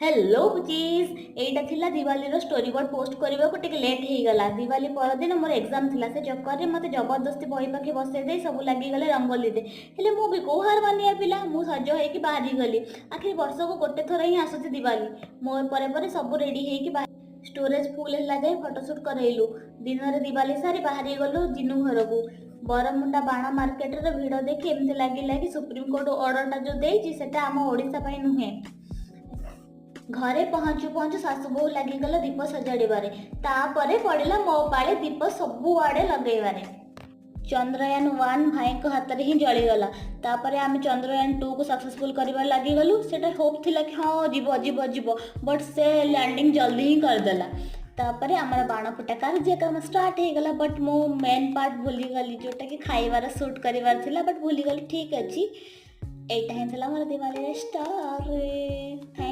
Hello ବୁଚିସ୍, ଏଇଟା ଥିଲା ଦିୱାଲିର story board. Post କରିବାକୁ ଟିକେ ଲେଟ୍ ହେଇଗଲା। ଦିୱାଲି ପରଦିନ ମୋର ଏକ୍ଜାମ୍ ଥିଲା। ସେ ଚକ୍କରରେ ମୋତେ ଜବରଦସ୍ତି ବହି ପାଖେ ବସେଇ ଦେଇ ସବୁ ଲାଗିଗଲେ ରଙ୍ଗୋଲିରେ। ହେଲେ ମୁଁ ବି କୋଉ ହାର ମାନିବା ପିଲା? ମୁଁ ସଜ ହେଇକି ବାହାରିଗଲି। ଆଖିର ବର୍ଷକୁ ଗୋଟେ ଥର ହିଁ ଆସୁଛି ଦିୱାଲି। ମୋ ପରେ ପରେ ସବୁ ରେଡ଼ି ହେଇକି ଷ୍ଟୋରେଜ୍ ଫୁଲ୍ ହେଲା ଯାଏ ଫଟୋସୁଟ୍ କରେଇଲୁ। ଦିନରେ ଦିୱାଲି ସାରି ବାହାରି ଗଲୁ ଜିନୁ ଘରକୁ। ବରମୁଣ୍ଡା ବାଣ ମାର୍କେଟର ଭିଡ଼ ଦେଖି ଏମିତି ଲାଗିଲା କି ସୁପ୍ରିମକୋର୍ଟ ଅର୍ଡ଼ରଟା ଯେଉଁ ଦେଇଛି, ସେଟା ଆମ ଓଡ଼ିଶା ପାଇଁ ନୁହେଁ। ଘରେ ପହଞ୍ଚୁ ପହଞ୍ଚୁ ଶାଶୁ ବୋହୂ ଲାଗିଗଲା ଦୀପ ସଜାଡ଼ିବାରେ। ତାପରେ ପଡ଼ିଲା ମୋ ପାଳି ଦୀପ ସବୁଆଡ଼େ ଲଗେଇବାରେ। ଚନ୍ଦ୍ରୟାନ 1 ଭାଇଙ୍କ ହାତରେ ହିଁ ଜଳିଗଲା। ତାପରେ ଆମେ ଚନ୍ଦ୍ରୟାନ 2କୁ ସକ୍ସେସଫୁଲ୍ କରିବାରେ ଲାଗିଗଲୁ। ସେଟା ହୋପ୍ ଥିଲା କି ହଁ, ଯିବ ଯିବ ଯିବ, ବଟ୍ ସେ ଲ୍ୟାଣ୍ଡିଂ ଜଲ୍ଦି ହିଁ କରିଦେଲା। ତାପରେ ଆମର ବାଣ ଫୁଟା କାର୍ଯ୍ୟକ୍ରମ ଷ୍ଟାର୍ଟ ହେଇଗଲା। ବଟ୍ ମୁଁ ମେନ୍ ପାର୍ଟ ଭୁଲିଗଲି, ଯେଉଁଟାକି ଖାଇବାର ସୁଟ୍ କରିବାର ଥିଲା, ବଟ୍ ଭୁଲିଗଲି। ଠିକ୍ ଅଛି, ଏଇଟା ହିଁ ଥିଲା ମୋର ଦିୱାଲିର ଷ୍ଟୋରି। Thank.